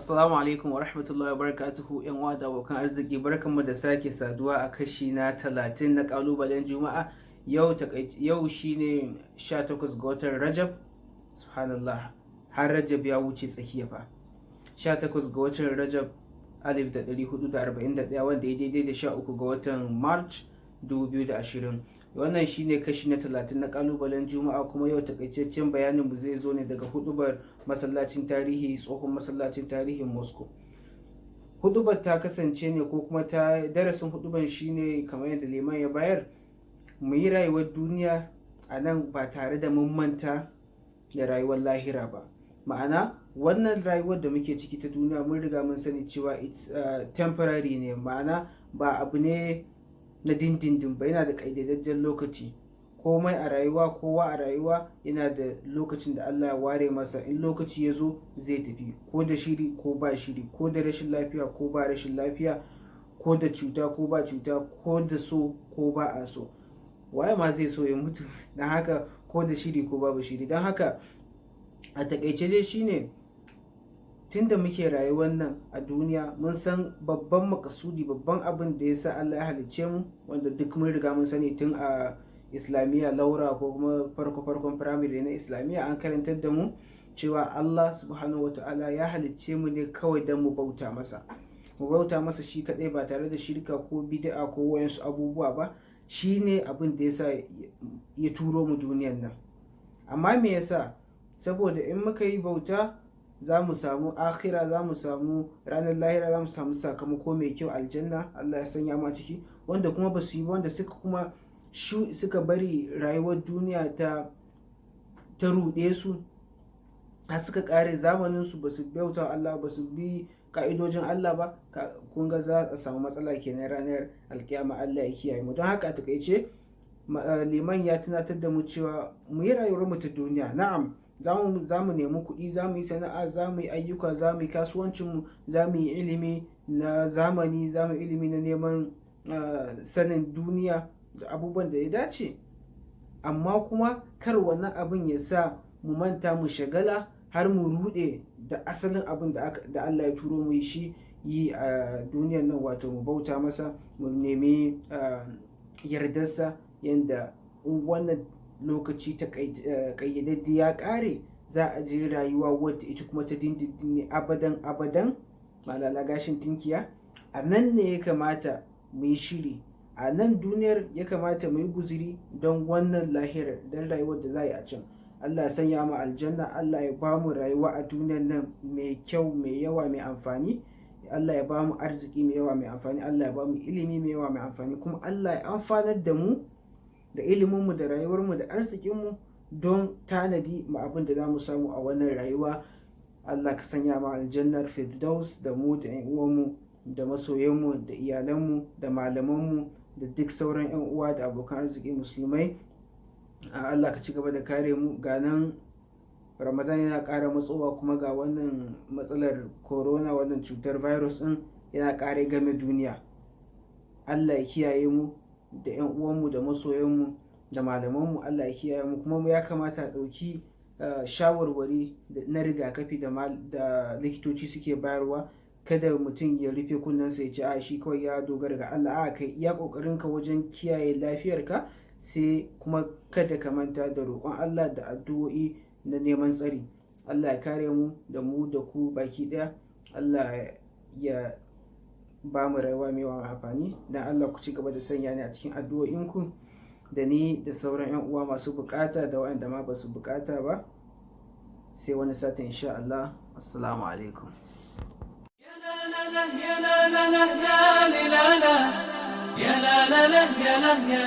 Assalamu alaikum wa rahmatullahi wa barakatuhu, yan uwa da abokan arziki, barkanmu da sake saduwa a kashi na 30 na kalubalen Juma'a. Yau yau shine 18 ga watan Rajab. Subhanallah, har Rajab ya wuce tsakiya fa. 18 ga watan Rajab 1441, wanda ya daidai da 13 ga watan March 2020. Wannan shine kashi na 30 na kalubalen Juma'a, kuma yau takaitaccen bayanin mu zai zo ne daga hudubar masallacin tarihi, tsohon masallacin tarihin Moscow. Hudubar ta kasance ne, ko kuma ta darasin hudubar shine, kamar yadda liman ya bayar, mu yi rayuwar duniya a nan ba tare da mun manta da rayuwar lahira ba. Ma'ana, wannan rayuwar da muke ciki ta duniya, mun riga mun sani cewa it's temporary ne, ma'ana ba abu ne na dindindin ba, yana da ƙayyadajjen lokaci. Komai a rayuwa, kowa a rayuwa yana da lokacin da Allah ya ware masa. In lokaci ya zo, zai tafi, ko da shiri ko ba shiri, ko da rashin lafiya ko ba rashin lafiya, ko da cuta ko ba cuta, ko da so ko ba a so. Waye ma zai so ya mutu? Don haka, ko da shiri ko babu shiri. Don haka, a takaice dai shine, tunda muke rayuwar nan a duniya, mun san babban makasudi, babban abin da ya sa Allah ya halicce mu, wanda duk mun riga mun sani tun a Islamiyya Laura ko kuma farko farkon firamare na Islamiyya, an karantar da mu cewa Allah Subhanahu Wata'ala ya halicce mu ne kawai don mu bauta masa, mu bauta masa shi kadai ba tare da shirka ko bid'a ko wayansu abubuwa ba. Shine abin da yasa ya turo mu duniyan nan. Amma me yasa? Saboda in muka yi bauta, za mu samu akhira, za mu samu ranar lahira, za mu samu sakamako mai kyau, aljanna. Allah ya sanya mu a ciki. Wanda kuma ba su yi, wanda suka kuma suka bari rayuwar duniya ta ruɗe su har suka kare zamanin su, ba su bauta Allah ba, su bi ka'idojin Allah ba, kun ga za a samu matsala kenan ranar alkiyama. Allah ya kiyaye mu. Don haka, a takaice, liman ya tunatar da mu cewa mu yi rayuwar mu ta duniya. Na'am, za mu nemi kuɗi, za mu yi sana'a, za mu yi ayyuka, za mu yi kasuwancinmu, za mu yi ilimi na zamani, za mu yi ilimi na neman sanin duniya da abubuwan da ya dace. Amma kuma kar wannan abin ya sa mu manta, mu shagala har mu ruɗe da asalin abin da Allah ya turo mu shi yi a duniyar nan, wato mu bauta masa, mu nemi yardarsa, yadda wannan lokaci ta ƙayyadadde ya ƙare, za a je rayuwa wadda ita kuma ta dindindin ne, abadan abadan, malala gashin tinkiya. A nan ne ya kamata mu yi shiri, a nan duniyar ya kamata mu yi guziri don wannan lahirar, don rayuwar da za a yi a can. Allah ya sanya mu aljanna. Allah ya ba mu rayuwa a duniyar nan mai kyau, mai yawa, mai amfani. Allah ya ba mu arziki mai yawa mai amfani. Allah ya ba mu ilimi mai yawa mai amfani. Kuma Allah ya amfanar da mu da iliminmu da rayuwarmu da arzikinmu don tanadi ma abin da za mu samu a wannan rayuwa. Allah ka sanya mu aljannar Firdaus da mu da 'yan uwanmu da masoyanmu da iyalanmu da malamanmu da duk sauran 'yan uwa da abokan arziki musulmai. Allah ka ci gaba da kare mu. Ga nan Ramadan yana ƙara matsowa, kuma ga wannan matsalar corona, wannan cutar virus ɗin yana ƙara game duniya. Allah ya kiyaye mu da 'yan uwanmu da masoyanmu da malamanmu. Allah ya kiyaye mu. Kuma ya kamata a ɗauki shawarwari na rigakafi da likitoci suke bayarwa. Kada mutum ya rufe kunnensa ya ce a shi kawai ya dogara ga Allah. A kai iya ƙoƙarinka wajen kiyaye lafiyarka, sai kuma kada ka manta da roƙon Allah da addu'o'i na neman tsari. Allah ya kare mu, da mu da ku baki ɗaya. Allah ya ba mu rayuwa mai yawan amfani. Dan Allah ku ci gaba da sanya ni a cikin addu'o'inku, da ni da sauran 'yan uwa masu bukata da waɗanda ma ba su bukata ba. Sai wani satin insha Allah. Assalamu alaikum. يا لا لا لا يا لا لا يا لا لا يا لا يا